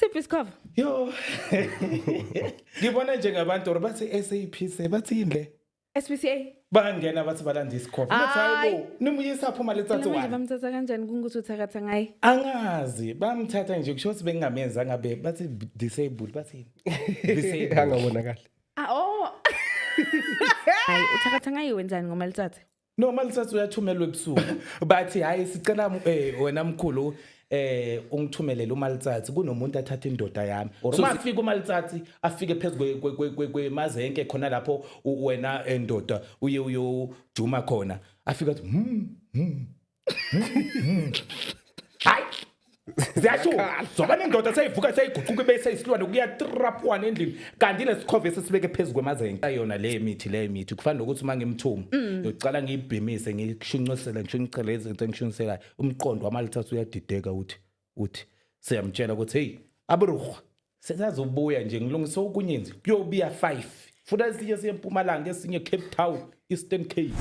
Siphi isikhova? Yo. Ngibona njengabantu or bathi SAPC, bathi yini le? SPCA. Bangena bathi balanda isikhova. Bathi hayibo, nimuyisa phuma letsatsi Manje wani. Bamthatha kanjani kungukuthi uthakatha ngaye? Angazi, bamthatha nje, kusho ukuthi bengingamenza ngabe bathi disabled, bathi yini? Disabled. Angabonakali. Ah, oh. Hayi, uthakatha ngaye wenzani ngoMaletsatsi? No, Maletsatsi uyathumelwa ebusuku. Bathi hayi, sicela wena mkhulu ungithumelele uMaletsatsi, kunomuntu athatha indoda yami. Or uma afika uMaletsatsi, afike phezulu kwemazenke khona lapho wena endoda uye uyojuma khona. Afika athi Hayi. Ziyasho. Zoba nendoda seyivuka, seyiguquka, bese isilwane kuyatrapwana endlini, kanti lesikhove sesibeke phezulu kwemazenke. Yona le mithi kufana nokuthi uma ngimthuma, ngiyocala ngiyibhimise, ngishunqisele, ngishunqisele izinto engishunqiselayo, umqondo waMaletsatsi uyadideka, uthi siyamtshela ukuthi hey aburuh, sesazobuya nje, ngilungise okunye nje, kuyobuya 5 futhi, esinye siye eMpumalanga, esinye Cape Town, Eastern Cape.